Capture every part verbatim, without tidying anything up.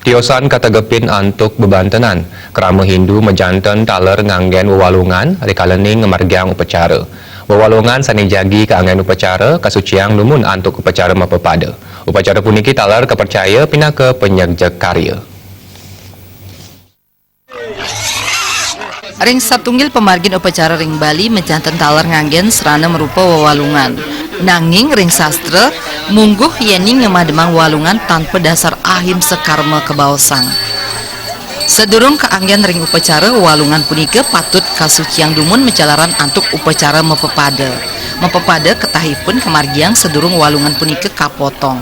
Tiosan kategepin antuk bebantenan. Krama Hindu majanten taler nganggen wewalungan rikalaning ngamargiang upacara. Wewalungan sane jagi kaanggen upacara kasuciang dumun antuk upacara mapapada. Upacara puniki taler kapercaya pinaka panyegjek karya. Ring satunggil pamargin upacara ring Bali majanten taler nganggen srana marupa wewalungan. Nanging ring sastra, mungguh yening ngamademang wewalungan tanpa dasar ahimsa karma kabaosang. Sadurung kaanggen ring upacara, wewalungan punika patut kasuciang dumun majalaran antuk upacara mapapada. Mapapada ketahipun kamargiang sadurung wewalungan punika kapotong.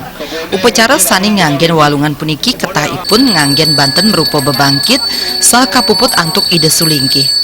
Upacara sane nganggen wewalungan puniki ketahipun nganggen banten marupa bebangkit saha kapuput antuk Ida Sulingkih.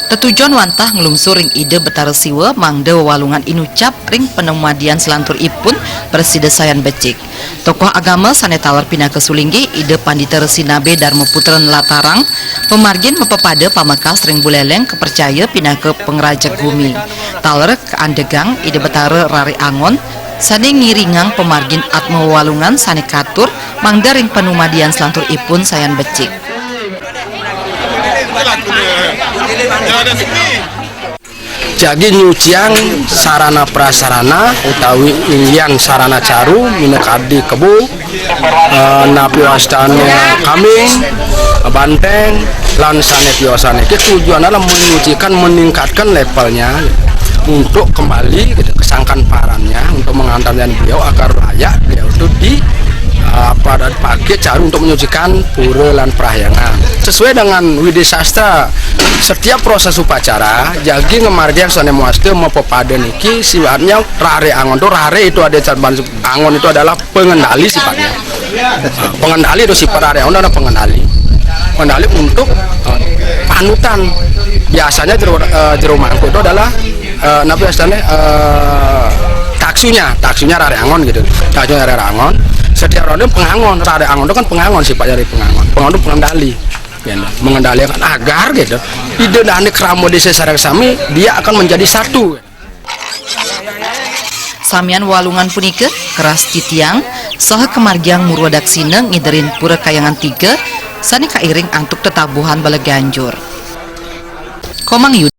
Tetujon wantah nglungsur ring Ida Betara Siwa mangda wewalungan inucap ring panumadian salanturipun prasida sayan becik. Tokoh agama sane taler pinaka Sulingkih, Ida Pandita Resi Nabe Darmaputra nlatarang pamargin mapapada pamekas ring Buleleng kapercaya pinaka pangrajeg gumi. Taler kaandegang Ida Betara Rare Angon sane ngiringang pamargin atma wewalungan sane katur mangda ring panumadian salanturipun sayan becik. Jagi nyuciang sarana prasarana utawi inggihan sarana caru minakadi kebo, eh, napi wastane kambing, banteng, lan sane tiosan. Iki tujuannya adalah menyucikan, meningkatkan levelnya untuk kembali gitu, ke sangkan parannya, untuk mengantarkan beliau agar layak beliau itu di, eh, apa, dan pakai caru untuk menyucikan pura lan parahyangan. Sesuai dengan Widi Sastra, setiap proses upacara, jagi ngamargiang sane mawasta mapapada niki sifatnya rare angon tuh, rare itu ada cabang angon itu adalah pengendali sifatnya. Nah, pengendali itu sifat rare angon adalah pengendali. Pengendali untuk, eh, panutan. Biasanya jero, eh, jero mangkuk itu adalah, eh, napi wastane, eh, taksunya, taksunya rare angon gitu. Taksunya rare angon. Setiap ronde pengangon, rare angon itu kan pengangon sifatnya dari pengangon. Pengangon itu pengendali. Ya, mengendalikan agar gitu. Ida Dane Krama Desa sareng sami, dia akan menjadi satu. Samian wewalungan punika keras titiang saha kamargiang murwa daksina ngiderin Pura Kayangan tiga sane kairing antuk tetabuhan bala ganjur. Komang Yuda.